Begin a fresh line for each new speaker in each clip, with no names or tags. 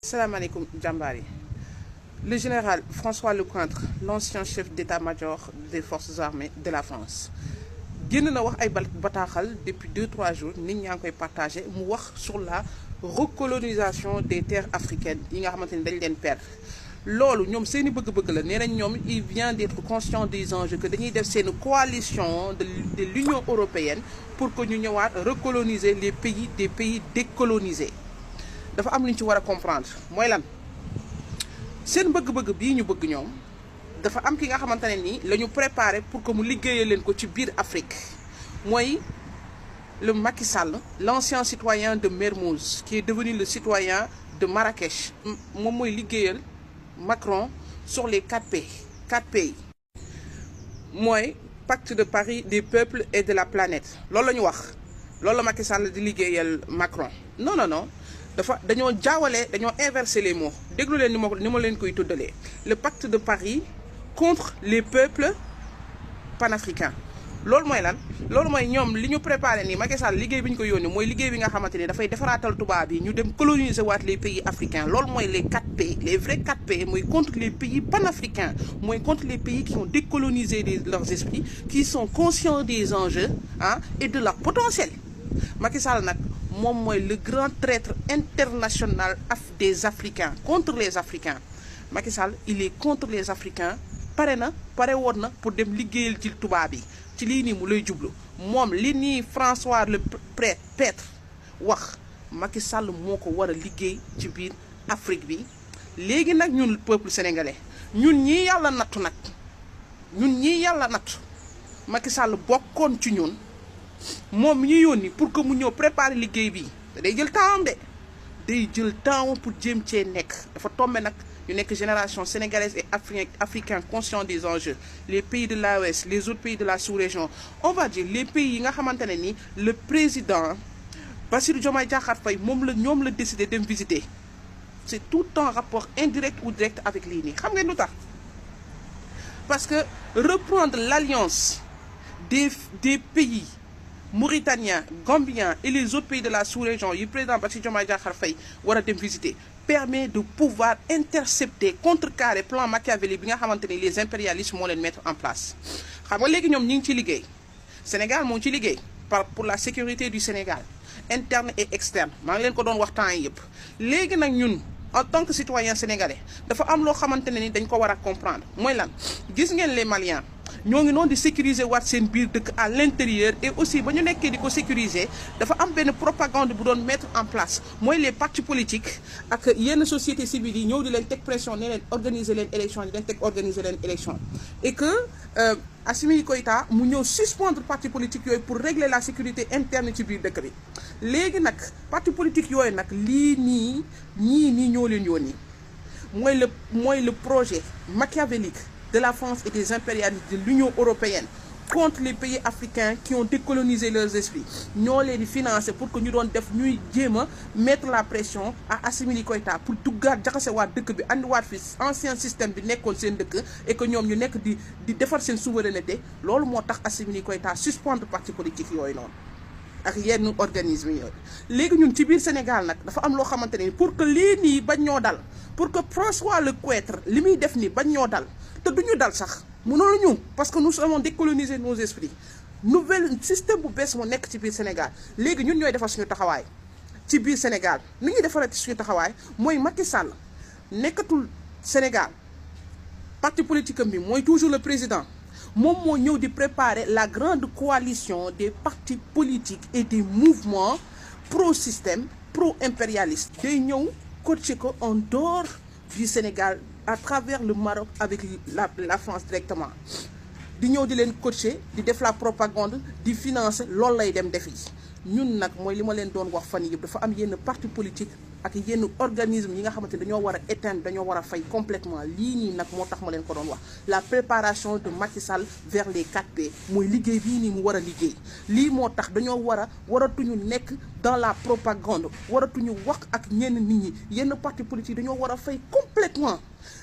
Salam alaikum Djambari. Le général François Lecointre, l'ancien chef d'état-major des forces armées de la France, génn na wax ay bataaxal depuis 2-3 jours nit ñaa ngi koy partagé mu wax sur la recolonisation des terres africaines yi nga xamante ni dañ leen perdre. Loolu ñoom seeni bëgg-bëgg la nee nañ ñoom il vient d'être conscient des enjeux que dañuy def seen coalition de l'Union européenne pour que ñu ñëwaat recoloniser les pays des pays décolonisés. Dafa am lu ñu ci war a comprendre mooy lan seen bëgg-bëgg bii ñu bëgg ñoom dafa am ki nga xamante ne nii la ñu préparé pour que mu liggéeyee leen ko ci biir Afrique mooy le Macky Sall, l'ancien citoyen de Mermoz qui est devenu le citoyen de Marrakech moom mooy liggéeyal Macron sur les 4 pays mooy pacte de Paris des peuples et de la planète loolu la ñu wax loolu la Macky Sall di liggéeyal Macron non dañoo inverser les mots déglu leen ni ma leen koy tuddalee le pacte de Paris contre les peuples panafricains loolu mooy lan loolu mooy ñoom li ñu préparé nii Macky Sall liggéey bi ñu ko yónnee mooy liggéey bi nga xamante ni dafay defaraatal tubaab yi ñu dem coloniser waat les pays africains loolu mooy les 4 pays les vrais 4 pays mooy contre les pays panafricains mooy contre les pays qui ont décolonisé leurs esprits qui sont conscients des enjeux et de leur potentiel. Macky Sall nag moom mooy le grand traître international des Africains contre les Africains. Macky Sall il est contre les Africains pare woon na pour dem liggéeyal ci tubaab yi ci lii nii mu lay jublu moom li nii François le prêtre wax Macky Sall moo ko war a liggéey ci biir Afrique bi léegi nag ñun peuple sénégalais ñun ñii yàlla nattu Macky Sall bokkoon ci ñun moom ñu yónni pour que mu ñëw préparer liggéey bi day jël temps pour jéem cee nekk dafa tombé nag ñu nekk génération sénégalaise et africain conscient des enjeux les pays de l'AES les autres pays de la sous-région on va dire les pays yi nga xamante ne ni le président Bassirou Diomaye Diakhar Faye ñoom la décidé dem visiter c'est tout en rapport indirect ou direct avec lii nii xam ngeen lu tax parce que reprendre l'alliance des pays mauritaniens, gambiens et les autres pays de la sous-région yi président Bassirou Diomaye Diakhar Faye war a dem visiter permet de pouvoir intercepter contrecarrer plan Machiavelli bi nga xamante ni les impérialistes moo leen mettre en place xam nga léegi ñoom ñi ngi ci liggéey Sénégal moo ngi ci liggéey pour la sécurité du Sénégal interne et externe maa ngi leen ko doon waxtaan yëpp léegi nag ñun en tant que citoyen sénégalais dafa am loo xamante ne ni dañ ko war a comprendre mooy lan gis ngeen les Maliens ñoo ngi noonu di sécuriser waat seen biir dëkk à l'intérieur et aussi ba ñu nekkee di ko sécuriser dafa am benn propagande bu doon mettre en place mooy les partis politiques ak yenn sociétés civiles yi ñëw di leen teg pression ne leen organiser leen élection et que Assimi Goïta mu ñëw suspendre parti politique yooyu pour régler la sécurité interne ci biir dëkk bi léegi nag parti politique yooyu nag ñii ñoo leen yónni mooy le projet machiavélique de la France et des impérialistes de l'Union européenne contre les pays africains qui ont décolonisé leurs esprits ñoo leen di financer pour que ñu doon def ñuy jéem a mettre la pression à Assimi Goïta pour duggaat jaxasewaat dëkk bi andiwaat fi ancien système bi nekkoon seen dëkk et que ñoom ñu nekk di defar seen souveraineté loolu moo tax Assimi Goïta suspendre parti politique yooyu noonu ak yenn organisme yooyu léegi ñun ci biir Sénégal nag dafa am loo xamante ne pour que lii nii bañ ñoo dal pour que François Lecointre li muy def nii bañ ñoo dal te duñu dal sax mënoon ñu parce que nous avons décolonisé nos esprits nouvel système bu bees moo nekk ci biir Sénégal léegi ñun ñooy defar suñu taxawaay ci biir Sénégal ni ñuy defarati suñu taxawaay mooy Macky Sall nekkatul Sénégal parti politique am bi mooy toujours le président moom moo ñëw di préparer la grande coalition des partis politiques et des mouvements pro-système pro-impérialiste day ñëw coacher ko en dehors du Sénégal à travers le Maroc avec la France directement di ñëw di leen coacher di def la propagande di financer loolu lay dem defi ñun nag mooy li ma leen doon wax fan yëpp dafa am yenn parti politique ak yenn organisme yi nga xamante dañoo war a éteindre dañoo war a fay complètement lii nii nag moo tax ma leen ko doon wax la préparation de Macky Sall vers les 4P mooy liggéey bii nii mu war a liggéey lii moo tax dañoo waratuñu nekk dans la propagande waratuñu wax ak ñenn nit ñi yenn parti politique dañoo war a fay complètement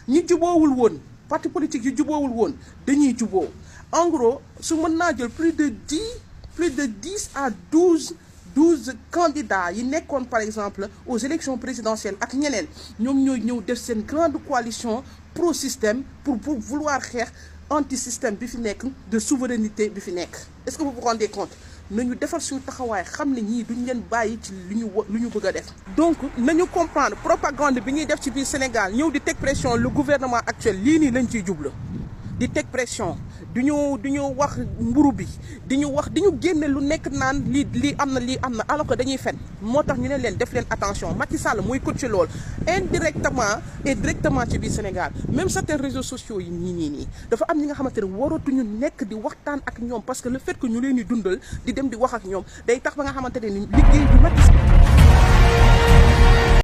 ñi juboowul woon parti politique yu juboowul woon dañuy juboo en gros su mën naa jël plus de 10 à 12 12 candidats yi nekkoon par exemple aux élections présidentielles ak ñeneen ñoom ñooy ñëw def seen grande coalition pro système pour vouloir xeex anti système bi fi nekk de souveraineté bi fi nekk. Est-ce que vous vous rendez compte nañu defar suñu taxawaay xam ne ñii duñ leen bàyyi ci lu ñu bëgg a def. donc nañu comprendre propagande bi ñuy def ci biir Sénégal ñëw di teg pression le gouvernement actuel lii nii lañ ciy jublu di teg pression du ñu wax mburu bi di ñu génne lu nekk naan lii am na alors que dañuy fen moo tax ñu ne leen def leen attention Macky Sall mooy coach lool indirectement et directement ci biir Sénégal même certains réseaux sociaux yi nii dafa am ñi nga xamante ne waratuñu nekk di waxtaan ak ñoom parce que le fait que ñu leen di dundal di dem di wax ak ñoom day tax ba nga xamante ne liggéey bi Macky Sall